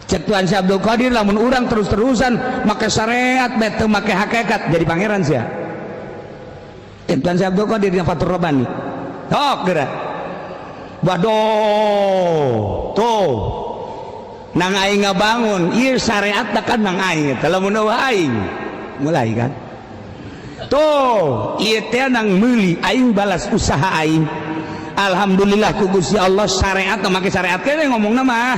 Cek Tuan Syekh Abdul Qadir, lamun urang terus-terusan make syariat teu make hakikat, jadi pangeran sia. Cek Tuan Syekh Abdul Qadir yang Fathur Rabbani. Tok geura. Waduh, tuh nang aing ngabangun ieu syariat kan nang aing eta, lamun eueuh aing mulai kan. Tuh ieu teh nang meuli aing, balas usaha aing. Alhamdulillah ku Gusti Allah syariat make syariat kene ngomongna mah,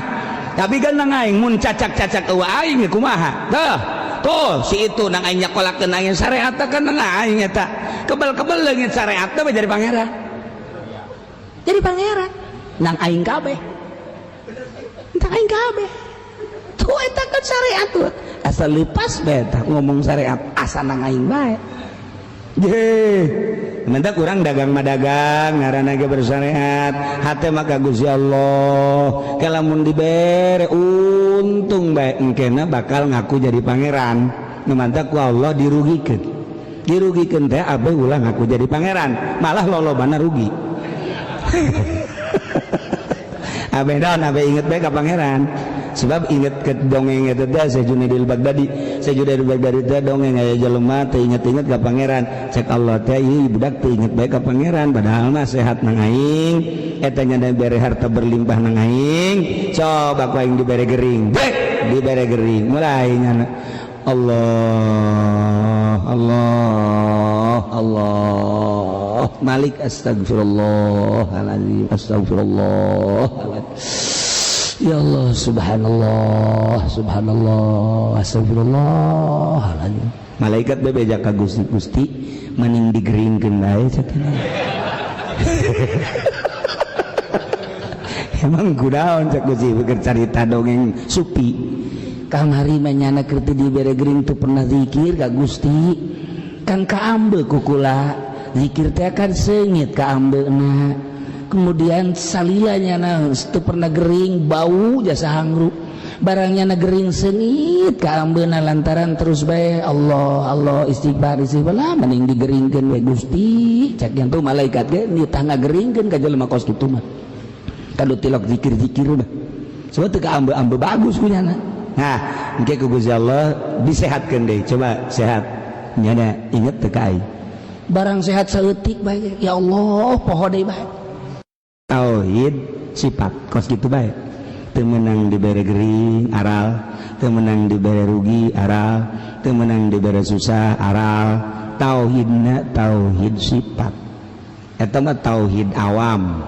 tapi kan nang aing mun cacak-cacak eueuh aing kumaha. Tuh tuh si itu nang aing nyakolakeun aing, syariat kan nang aing eta. Kebel-kebel leungit syariat teh jadi pangeran, jadi pangeran nang aing kabeh, nang aing kabeh. Tuh eta kan syariat tuh asal lepas bae ngomong syariat asa nang aing bae. Ye, minta kurang dagang mah dagang ngaranna ge bersyariat, hate mah ka Gusti Allah. Kalamun dibere untung bae, engkena bakal ngaku jadi pangeran. Nu mantak ku Allah dirugikeun, dirugikeun teh abe ulah ngaku jadi pangeran, malah lolobana rugi. Abe naon, abe inget bae ka pangeran, sebab inget ke dongeng itu teh Syekh Junaidil Baghdadi. Syekh Junaidil Baghdadi teh dongeng aya jelema teh inget-inget ka pangeran. Cek Allah teh, ieu budak teh inget bae ka pangeran, padahal mah sehat nang aing eta, nya bere harta berlimpah nang aing. Coba ku aing dibere gering dek, dibere gering mulai nyana Allah, Allah, Allah, Malik, astagfirullahaladzim, astagfirullah, ya Allah, subhanallah, subhanallah, astagfirullah. Malaikat bebeja ka Gusti, "Gusti, mending digeringkeun bae," cek. "Emang kunaon?" cek Gusti. Keur carita dongeng supi kamari mah nyana keur teu dibere gering teu pernah zikir ka Gusti, kan kaambe kukula zikir teh kan seungit kaambeuna. Kemudian salilanya na teu pernah gering, bau jasa hangru barangnya na gering seungit kaambeuna lantaran terus bae Allah, Allah, istighfar, istighfar lah. Mending digeringkeun we, Gusti, cek yang tuh. Malaikat ge nitah ngageringkeun ka jelema kos kitu mah, kadu tilok zikir-zikir mah, sebab teu kaambe-ambe bagus kunyana. Nah, engke ku Gusti Allah disehatkeun deui. Coba sehat, nyana inget teu ka aing? Barang sehat saeutik bae, ya Allah, poho deui bae. Tauhid sifat kos gitu bae, teu meunang dibere gering aral, teu meunang dibere rugi aral, teu meunang dibere susah aral. Tauhidna tauhid sifat, eta mah tauhid awam.